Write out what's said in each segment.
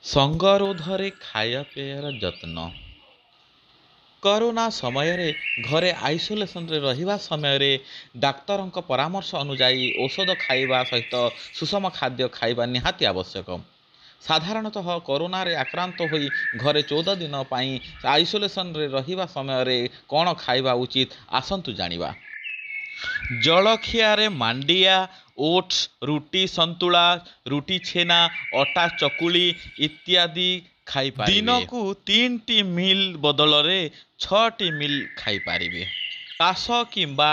ସଙ୍ଗରୋଧରେ ଖାଇବା ପିଇବାର ଯତ୍ନ। କରୋନା ସମୟରେ ଘରେ ଆଇସୋଲେସନରେ ରହିବା ସମୟରେ ଡାକ୍ତରଙ୍କ ପରାମର୍ଶ ଅନୁଯାୟୀ ଔଷଧ ଖାଇବା ସହିତ ସୁଷମ ଖାଦ୍ୟ ଖାଇବା ନିହାତି ଆବଶ୍ୟକ। ସାଧାରଣତଃ କରୋନାରେ ଆକ୍ରାନ୍ତ ହୋଇ ଘରେ 14 ଦିନ ପାଇଁ ଆଇସୋଲେସନରେ ରହିବା ସମୟରେ କ'ଣ ଖାଇବା ଉଚିତ, ଆସନ୍ତୁ ଜାଣିବା। ଜଳଖିଆରେ ମାଣ୍ଡିଆ, ଓଟ୍ସ, ରୁଟି ସନ୍ତୁଳା, ରୁଟି ଛେନା, ଅଟା ଚକୁଳି ଇତ୍ୟାଦି ଖାଇପାରିବେ। ଦିନକୁ 3ଟି ମିଲ୍ ବଦଳରେ 6ଟି ମିଲ୍ ଖାଇପାରିବେ। କାଶ କିମ୍ବା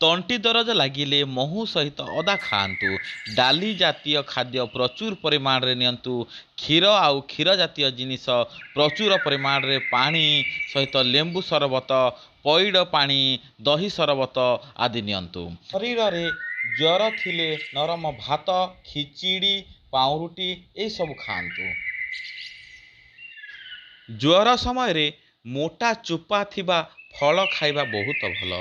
ତଣ୍ଟି ଦରଜ ଲାଗିଲେ ମହୁ ସହିତ ଅଦା ଖାଆନ୍ତୁ। ଡାଲି ଜାତୀୟ ଖାଦ୍ୟ ପ୍ରଚୁର ପରିମାଣରେ ନିଅନ୍ତୁ। କ୍ଷୀର ଆଉ କ୍ଷୀର ଜାତୀୟ ଜିନିଷ ପ୍ରଚୁର ପରିମାଣରେ, ପାଣି ସହିତ ଲେମ୍ବୁ ସରବତ, ପଇଡ଼ ପାଣି, ଦହି ସରବତ ଆଦି ନିଅନ୍ତୁ। ଶରୀରରେ ଜ୍ୱର ଥିଲେ ନରମ ଭାତ, ଖିଚିଡ଼ି, ପାଉଁରୁଟି ଏସବୁ ଖାଆନ୍ତୁ। ଜ୍ୱର ସମୟରେ ମୋଟା ଚୋପା ଥିବା ଫଳ ଖାଇବା ବହୁତ ଭଲ।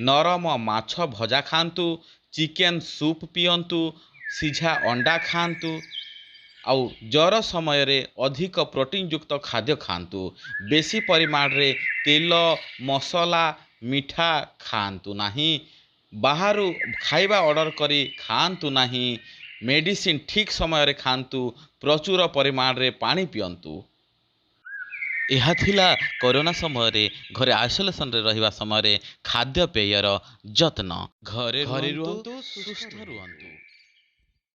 ନରମ ମାଛ ଭଜା ଖାଆନ୍ତୁ, ଚିକେନ୍ ସୁପ୍ ପିଅନ୍ତୁ, ସିଝା ଅଣ୍ଡା ଖାଆନ୍ତୁ। ଆଉ ଜ୍ୱର ସମୟରେ ଅଧିକ ପ୍ରୋଟିନ୍ ଯୁକ୍ତ ଖାଦ୍ୟ ଖାଆନ୍ତୁ। ବେଶୀ ପରିମାଣରେ ତେଲ, ମସଲା, ମିଠା ଖାଆନ୍ତୁ ନାହିଁ। ବାହାରୁ ଖାଇବା ଅର୍ଡ଼ର କରି ଖାଆନ୍ତୁ ନାହିଁ। ମେଡ଼ିସିନ ଠିକ୍ ସମୟରେ ଖାଆନ୍ତୁ। ପ୍ରଚୁର ପରିମାଣରେ ପାଣି ପିଅନ୍ତୁ। ଏହା ଥିଲା କରୋନା ସମୟରେ ଘରେ ଆଇସୋଲେସନରେ ରହିବା ସମୟରେ ଖାଦ୍ୟପେୟର ଯତ୍ନ। ଘରେ ରୁହନ୍ତୁ, ସୁସ୍ଥ ରୁହନ୍ତୁ।